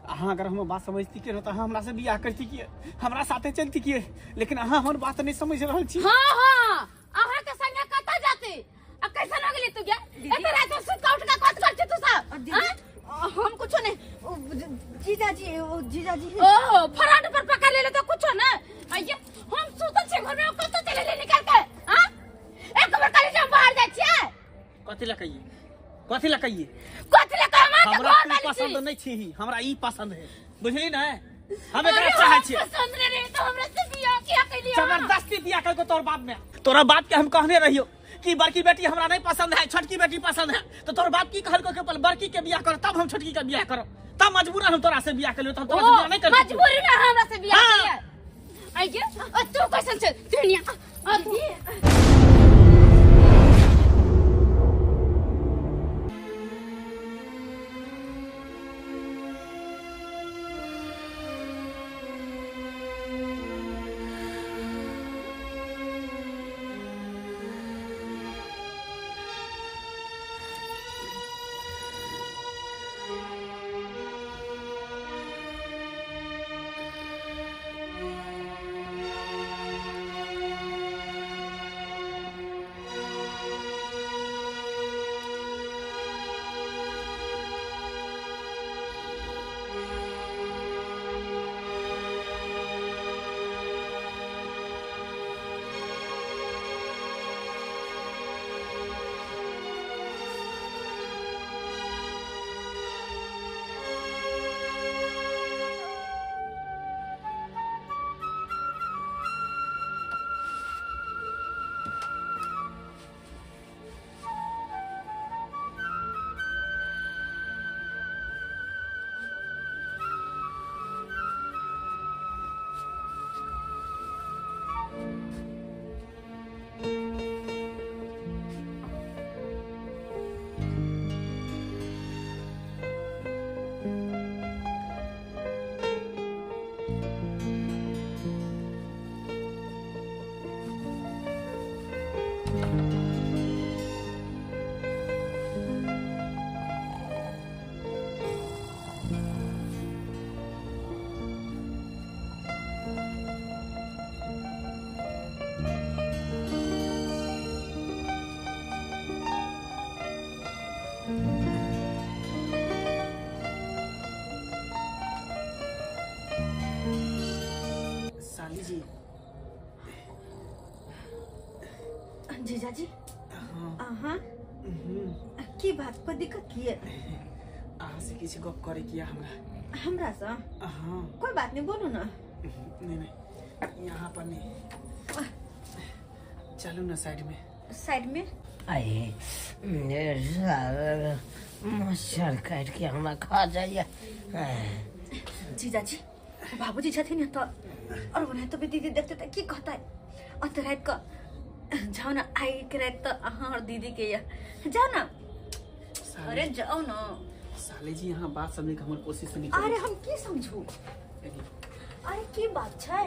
अहाँ अगर हमर बात समझती के त अहाँ हमरा से बियाह करती के, हमरा साथे चलती के, लेकिन अहाँ हमर बात नहीं समझ रहल छी। हाँ हाँ, अहाँ के संगे कतऽ जाती? आ कैसन हो गेली तू गे? एते रात में सुत के उठ के कत कर छी तू सब? दीदी, हाँ? हम कुछो नहीं, जीजाजी, ओ जीजाजी। ओहो, फराड पर पकड़ लेले तो कुछो ना। आइए, हम सुतल छी घर में, कतऽ चले ले निकल के? हाँ? एक बार खाली हम बाहर जाइ छियै। कथी लए कहिए? कथी लए कहिए? कथी लए कहिए? हम अहाँके हमरा घर तू वाली पसंद छी। नहीं छी, हमरा ई पसंद है, बुझली ना? हम एकरा अरे, चाहै हम छियै। पसंद नहीं रहे तो हमरा से बियाह किया कैलियै? जबरदस्ती बियाह करके तोर बाप में। तोरा बाप के हम कहने रहियो कि बड़की बेटी हमरा नहीं पसंद है, छोटकी बेटी पसंद है, तो तोर बाप की कहलको कि पहले बड़की के बियाह कर तब हम छोटकी के बियाह करब, तब मजबूरन हम तोरा से बियाह करलियो, तब तोरा से ओ, बियाह नहीं करबो। मजबूरी में हमरा से बियाह हाँ। कैलियै। आइए, ओ, तू कैसन छे? तू निया। आ, तू। साली जी। जीजाजी, हाँ। अहाँ की बात पर दिक्कत की है? अहाँ से किछु गप करे किया हमरा। हमरा से? हाँ। कोई बात नहीं, बोलू ना। नहीं नहीं, यहाँ पर नहीं, चलू ना साइड में। साइड में? आए मच्छर काट के हमरा खा जाइए। जीजाजी, बाबूजी छथिन तो और ओनाहितो तो भी दीदी देखते त की कहता? अंत रात क जाओ ना, आई के रात तो अहाँ और दीदी के या जाओ ना। अरे जाओ ना। साले जी, यहाँ बात समझे के हमर कोशिश नहीं करै। अरे हम की समझू? अरे की बात छै?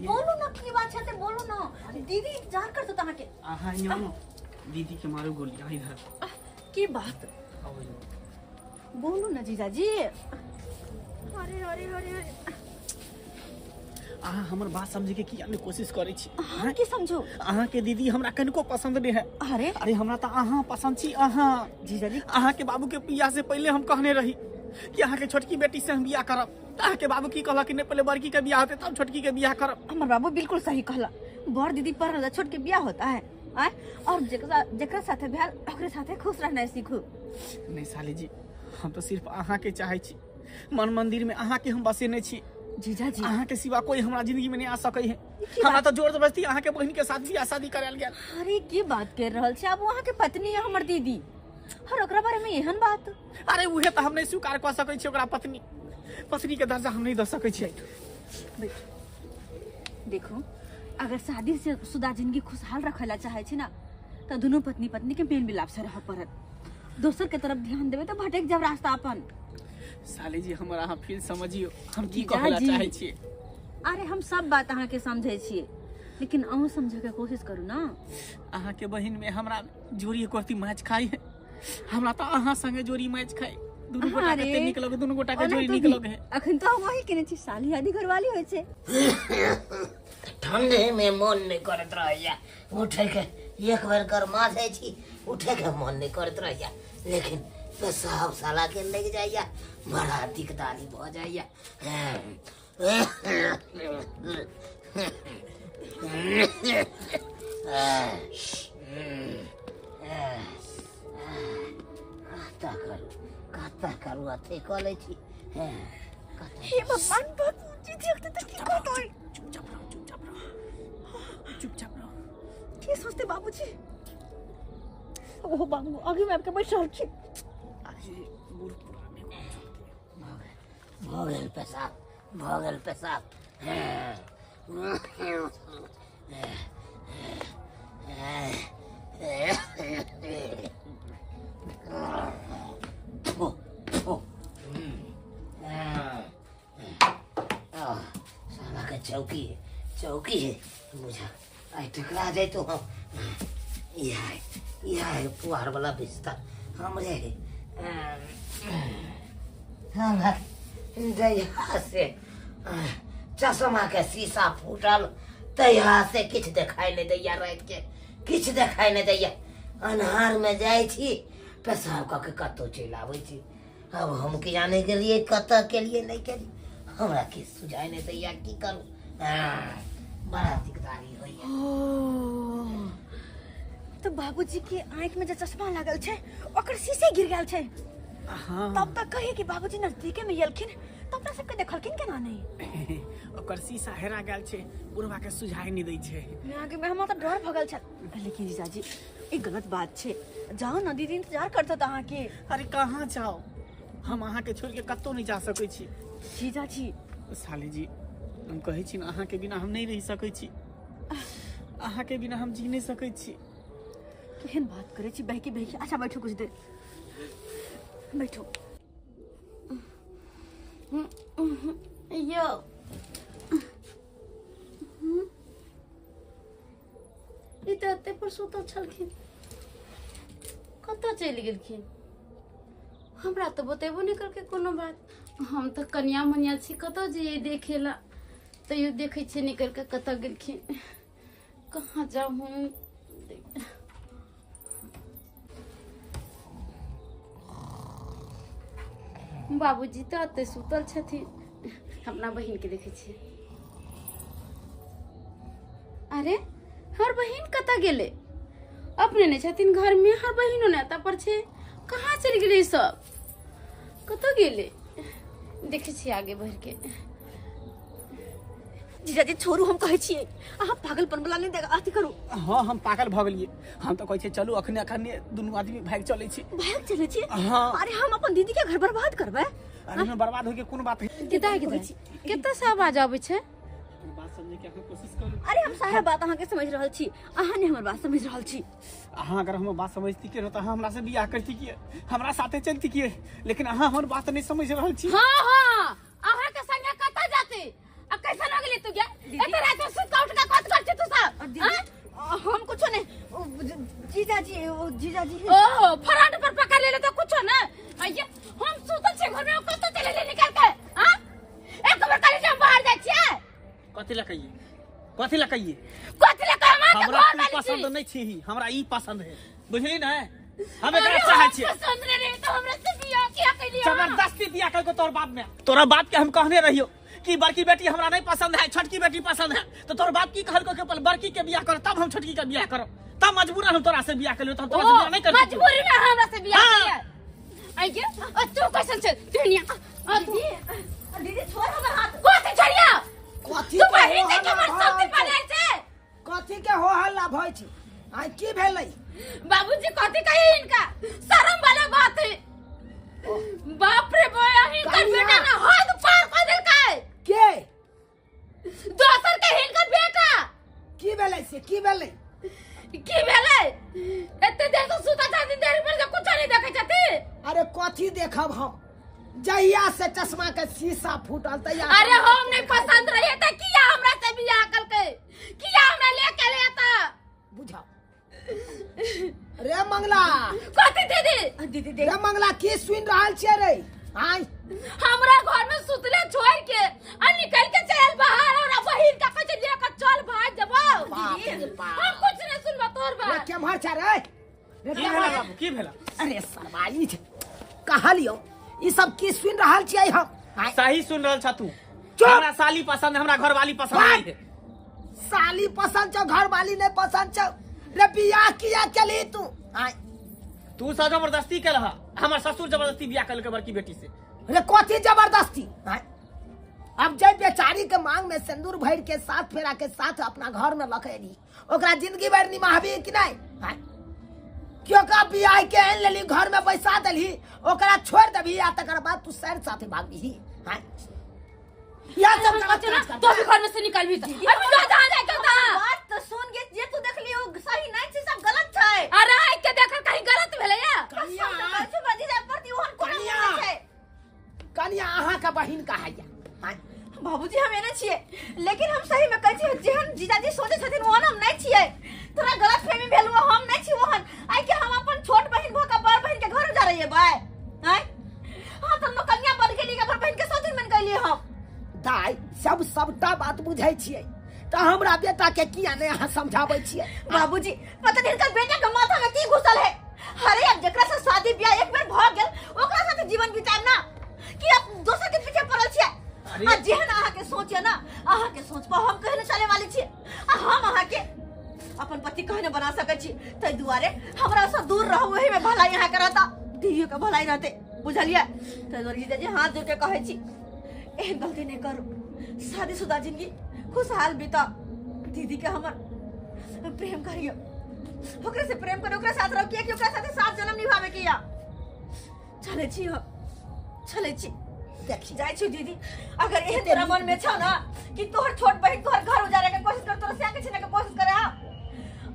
बोलू ना की बात छै, ते बोलू ना। दीदी इंतजार करतो त अहाँ के। अहाँ इहाँ ना, दीदी के मारू गोली, अहाँ इधर। की बात? बोलू ना जीजाजी। अरे अरे अरे अरे, अहाँ हमर बात समझे के किया नहीं कोशिश करै छी? अहाँ की समझू? अहाँ के दीदी हमरा कनिको पसंद नहीं है। अरे अरे हमरा त अहाँ पसंद छी। अहाँ जीजाजी, अहाँ के बाबू के बियाह से पहले हम कहने रही कि अहाँ के छोटकी बेटी से हम बियाह करब, अहाँ के बाबू की कहला कि नहीं पहले बड़की के बियाह होते तब छोटकी के बियाह करब। हमर बाबू बिल्कुल सही कहला, बड़ दीदी पर छोट के बियाह होता है। आय, और जेकरा साथे भेल ओकरे साथे खुश रहना सीखू। नहीं साली जी, हम तो सिर्फ अहाँ के चाहे छी, मन मंदिर में अहाँ के हम बसेने छी। जीजाजी, अहाँ के सिवा कोई हमरा जिंदगी में नहीं आ सकै है। हमरा तो जोर जबरदस्ती अहाँ के बहन के साथ बियाह शादी करायल गेल। अरे की बात कर रहल छी? अब अहाँ के पत्नी है हमर दीदी, और ओकरा बारे में एहन बात? अरे उहे तो हम नहीं स्वीकार क सकै छी, ओकरा पत्नी पत्नी के दर्जा हम नहीं the सकै छी। देखो, अगर शादी से शुदा जिंदगी खुशहाल रखेला चाहे छी ना, तो दोनों पत्नी पत्नी के मेल मिलाप से रह पड़त। दोसर के तरफ ध्यान देवे तो भटक जाब रास्ता अपन। साली जी, हमरा अहाँ फील समझियो, हम की कहला चाहे छी। अरे हम सब बात अहाँ के समझे छी, लेकिन अहूँ समझे के कोशिश करू ना। अहाँ के बहिन में हमरा जोड़ी करती मैच खाई है, हमरा तो अहाँ संगे जोड़ी मैच खाई। दुनू गोटा कते नीक लगे, दुनू गोटा के जोड़ी नीक लगे। अखन तो हम वही केने छी, साली आदि घरवाली होय छै। ठंडे में मन नहीं करत रहैया उठे के, एक बेर गरमा जाइ छी उठे के मन नहीं करत रहैया, लेकिन पेशाब साला के लग जाइया, बड़ा दिकदारी भ जाइया। कत्ता करू कत्ता करू अथी कऽ लै छी। हे भगवान, बाबूजी देखते तऽ की कहतै? चुपचाप रहो, चुपचाप रहो, चुपचाप रहो। की सोचते बाबूजी? ओहो बाबू आगे में आबि के बैठ रहल छी। अरे बूढ़ पुराने भऽ गेल पेशाब, भऽ गेल पेशाब। साला के चौकी है, चौकी है, बुझा आई टकरा जाए तो हम। यह पुआर वाला बिस्तर हमरे है। हमरा जहिया से चश्मा के शीशा फूटल तहिया से किछु देखाई नहीं दैया, राति के किछु देखाई नहीं दैया। अन्हार में जाइ छी पेशाब कऽ के कतहु चलि आबै छी। अब हम की जाने गेलियै कतऽ केलियै नहि केलियै, हमरा किछु सुझाइ नहि दैया, की करू? बड़ा दिकदारी होइया। तो बाबूजी के आँख में जे चश्मा लागल छै ओकर शीशे गिर गेल छै। हाँ। तब तक कहिए कि बाबूजी नजदीके में एलखिन तब अपना सबके देखलखिन केना नहीं? ओकर शीशा हेरा गेल छै, बुढ़वा के सुझाइ नहि दै छै। आगे में हमरा तऽ डर भऽ गेल छल। लेकिन जीजाजी ई गलत बात छै, जाओ ना दीदी इंतजार करत अहाँ के। अरे कहाँ जाओ, हम अहाँ के छोड़ के कतौ नहीं जा सकै छी। जीजाजी साली जी हम कहै छी ना, अहाँ के बिना हम नहीं रहि सकै छी, अहाँ के बिना हम जी नहीं सकै छी। केहन बात करै छी बहकी बहकी। अच्छा बैठो कुछ देर बैठो। यो ई तऽ एते पर सुतल छलखिन, कतऽ चलि गेलखिन? हमरा तऽ बतेबो नहि करके कोनो बात। हम तऽ कनिया मनिया छी, कतऽ जइयै देखे ला? तैयो देखै छियै निकलि कऽ कतऽ गेलखिन। कहाँ जाउ हम? बाबूजी तऽ एते सुतल छथिन। अपना बहिन के देखै छियै। अरे हमर बहिन कतऽ गेलै? अपने नहि छथिन घर में, हर बहिनो नहि एतऽ पर छै। कहाँ चलि गेलै सब? कतऽ गेलै? देखै छियै आगे बढ़ि के। जीजाजी छोड़ू, हम कहै छियै अहाँ पागलपन वाला नहि अथी करू। हाँ हम पागल भऽ गेलियै। हम तऽ कहै छियै चलू अखने अखने दुनू आदमी भागि चलै छी। भागि चलै छी? हाँ। अरे हम अपन दीदी के घर बर्बाद करबै? अरे हम बर्बाद होय के कोनो बात है? कतऽ से आवाज आबै छै? बात समझे के अहाँ कोशिश करू। अरे हम सारा बात अहाँ के समझ रहल छी, अहाँ ने हमर बात समझ रहल छी। अहाँ अगर हमर बात समझती के न तऽ अहाँ हमरा से बियाह करती के, हमरा साथे चलती के, लेकिन अहाँ हमर बात नहीं समझ रहल छी। हाँ हाँ अहाँ के संगे कतऽ जाती? अब कैसन हो गेली तू गे? एते रात में सुत के उठ के कत कर छी तू सब? हम कुछो नहीं जीजाजी, जीजाजी ओहो फ्रंट पर पकड़ लेले तो कुछो ना। आइए हम सुतल छी घर में, कतऽ चले ले निकल के? हां एक बार खाली हम बाहर जाइ छियै। कथि ला कहिए, कथि ला कहिए, कथि ला कहिए? हमरा हमरा तू पसंद नहीं छी, हमरा ई पसंद है, बुझली ना? हम एकरा चाहै छी। पसंद नहीं रहे तो हमरा से बियाह किया कैलियै? जबरदस्ती बियाह करके तोर बाप में, तोरा बाप के हम कहने रहियो कि बड़की बेटी हमरा नहीं पसंद है, छोटकी बेटी पसंद है, तो तोर बाप की कहलको कि पहले बड़की के बियाह कर तब हम छोटकी के बियाह करब, तब मजबूरन हम तोरा से बियाह करलियो, तब तोरा से बियाह नहीं करब। मजबूरी में हमरा से बियाह करियै। आइए तू कैसन छै दुनिया? दीदी छोड़ हमर हाथ। कथि छोड़िया? कथि तू बहिन के हमर सब दिन बनाय छै? कथि के हो हल्ला भइ छै? आइ की भेलै बाबूजी? कथि कही इनका शर्म वाला बात है। बाप रे बया, हिनकर बेटा ना हद पार कर देलकै। के दोसर के हिनकर बेटा। की भेलै से? की भेलै? की भेलै? एते देर से सुतल छथिन, देर पर से कुछो नहीं देखै छथिन। अरे कथी देखब हम? जहिया से चश्मा के शीशा फूटल तहिया। अरे हम नहीं पसंद रहिए त किया हमरा से बियाह करके, किया हमरा लेके ले त? बुझाओ। रे मंगला। कथी दीदी? दीदी देख रे मंगला की सुन रहल छियै रे? आय हमरा घर में सुतले छोड़ के आ निकल के चल बाहर और बहिन का कहे लेकर चल भाग जबो। बाप रे बाप। हम कुछ नहीं सुनबा तोर रे बात। केम्हर छै रे? रे की केम्हर भेला बाबू, की भेला? अरे सरवाई छै कहलियो ई सब की सुन रहल छियै हम? आय सही सुन रहल छ तू। चुप। हमरा साली पसंद, हमरा घरवाली पसंद बात। नहीं है। साली पसंद छौ, घरवाली नहीं पसंद छौ। रे बियाह किया केलही तू? आय तू सब जबरदस्ती केलह, हमर ससुर जबरदस्ती बियाह केलकै बड़की बेटी से। रे कथी जबरदस्ती? आय अब जब बेचारी के मांग में सिंदूर भर के साथ फेरा के साथ अपना घर में लके एली, ओकरा जिंदगी भर निभाबी कि नहीं? आय क्यों का बियाह के आनि लेली, घर में बैसा देली, ओकरा छोड़ देबी आ तकर बाद तू सैर साथे भागबी। आय या सब गलत काज करता। तो भी घर में से निकल भी अभी जो जहां जाके तहां। बात तो सुन के जे तू देखली ओ सही नहीं छै, सब गलत छै। अरे आइ के देखल कहीं गलत भेलै या? कनिया कनिया कनिया। कनिया अहाँ के बहिन कहाइया? आय बाबूजी हम एने छियै, लेकिन हम सही में कहै छियै जेहन जीजाजी सोचै छथिन ओहन हम नहीं छियै। तोरा गलतफहमी भेल हुआ, हम नहीं छी ओहन। आइ के हम अपन छोट बहिन भ के बड़ बहिन के घर जा रहियै बाय। आइ हां त हम कन्या बन गेली, बड़ बहिन के सौतीन बन गेली हम। दाइ सब सबटा बात बुझै छियै तऽ हमरा बेटा के किया नहीं अहाँ समझाबै छियै? बाबूजी पता नहीं हिनकर बेटा के माथा में की घुसल है। अरे अब जेकरा से शादी ब्याह एक बेर भ गेल ओकरा साथे जीवन बिताएब ना कि अब दोसर के पीछे पड़ल छियै? आ जेहन अहाँ के सोच है ना, अहाँ के सोच पर हम कहे न चले वाली छी। आ हम अहाँ के अपन पति कहे न बना सकै छी, ताहि दुआरे हमरा से दूर रहू, ओही में भलाई अहाँ के रहता, दीदियो के भलाई रहते, बुझलियै? ताहि दुआरे जीजाजी हाथ जोड़ के कहै छी एहन गलती नहीं करू, शादीशुदा जिंदगी खुशहाल बिताओ। दीदी के हमर प्रेम करियो, ओकरे से प्रेम करो, ओकरा साथ रहो, कियाकि ओकरा साथे सात जन्म निभावे के या। चलै छी हम, चलै छी, देखी जाइ छी दीदी। अगर एहन तोरा मन में छौ ना कि तोहर छोट बहिन तोहर घर उजारे के कोशिश कर, तोरा से के छीने के कोशिश करे, हा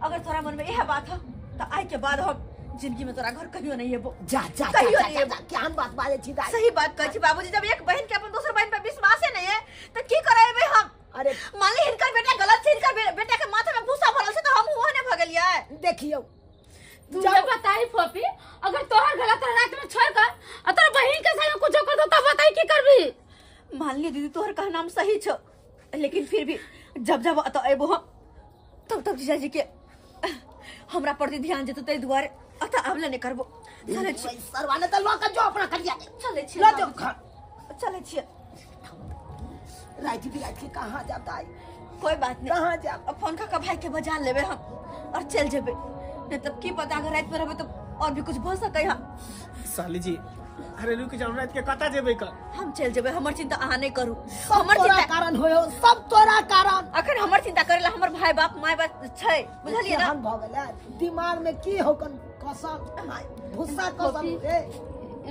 अगर तोरा मन में यह बात हो तो आइ के बाद हम जिंदगी में तोरा घर कहियो नहीं एबो। जा जा जा कहियो जा नहीं जा, एबो। जा केहन बात बाजै छी दाइ? सही बात कहै छी बाबूजी, जब एक बहिन के अपन दोसर बहिन पर विश्वासे नहीं है तो की करेबै हम? अरे मान ली हिनकर बेटा गलत छै, हिनकर बेटा के माथा में भूसा भरल छै तो हम ओहने भ गेलियै। देखियौ तू ये बताई फोपी, अगर तोहर गलत रात में छोड़ कर आ तोर बहिन के संग कुछ कर दो तब बताई की करबी? मान ली दीदी तोहर कहना हम सही छौ, लेकिन फिर भी जब जब अतः एबो हम तब तब जीजाजी के हमरा प्रति ध्यान जेतौ, ताहि दुआरे अतः आबले नहि करबो। चलै छी सरवा ने तऽ लऽ के जो अपना कनिया के, चलै छी लऽ जो घर, चलै छी। राति बिराति के कहाँ जाब दाइ? कोई बात नहीं, कहाँ जाब? अब फोन का भाई के बजा लेबे हम और चल जेबे, नहीं तब की पता अगर रात में रहबे तो और भी कुछ भ सकै है। साली जी अरे रुक जाओ, रात के कता जेबै का? हम चल जेबे, हमर चिंता अहाँ नहीं करू। सब हमर तोरा चिंता कारण होयो, सब तोरा कारण। अखन हमर चिंता करेला हमर भाई बाप माय बाप छै, बुझलियै ना? केहन भऽ गेलै दिमाग में की होकन कसम भूसा कसम रे।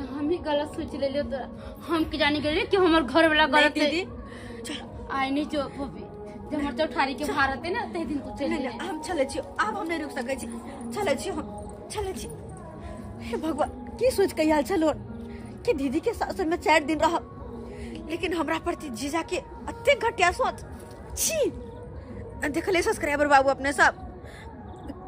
हम ही गलत सोच लेलियो तोरा, हम की जानी गेलियै कि हमर घर वाला नहीं गलत है। दीदी आइ नहीं जो फोपी, जब हमर चौठारी के भार रहते ना तही दिन तू चलि नहीं, गेली। नहीं, हम चलै छी, आब हम नहीं रुक सकै छी, चलै छी हम, चलै छी। हे भगवान की सोच के आयल छलो कि दीदी के सासुर में 4 दिन रहब, लेकिन हमरा प्रति जीजा के अतेक घटिया सोच छी। देखले सब्सक्राइबर बाबू अपने सब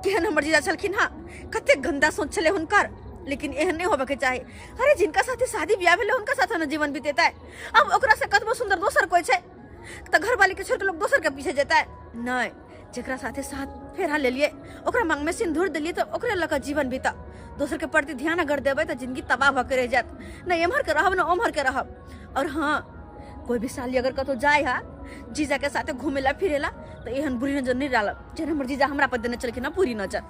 केहन हमर जीजा छलखिन हाँ, कतेक गंदा सोच छलै हुनकर, लेकिन एहन नहीं होबे के चाही। अरे जिनका साथे शादी ब्याह भेलै हुनका साथे न जीवन बितेतै, अब ओकरा से कतबो सुंदर दोसर कोई छै तऽ घरवाली के छोड़ के लोग दोसर के पीछे जेतै नहीं। जेकरा साथे साथ फेरा लेलिए ओकरा मांग में सिंदूर देलिए तो ओकरे लऽ कऽ जीवन बीता, दोसर के प्रति ध्यान अगर देबै तऽ जिंदगी तबाह भऽ के रहि जायत, न एम्हर के रहब न ओम्हर के रहब। और हाँ कोई भी साली अगर कतौ जाय है जीजा के साथे घूमेला फिरेला तो एहन बुरी नजर नहीं डालब जेहन हमर जीजा हमरा पर देने छलखिन हँ बुरी नजर।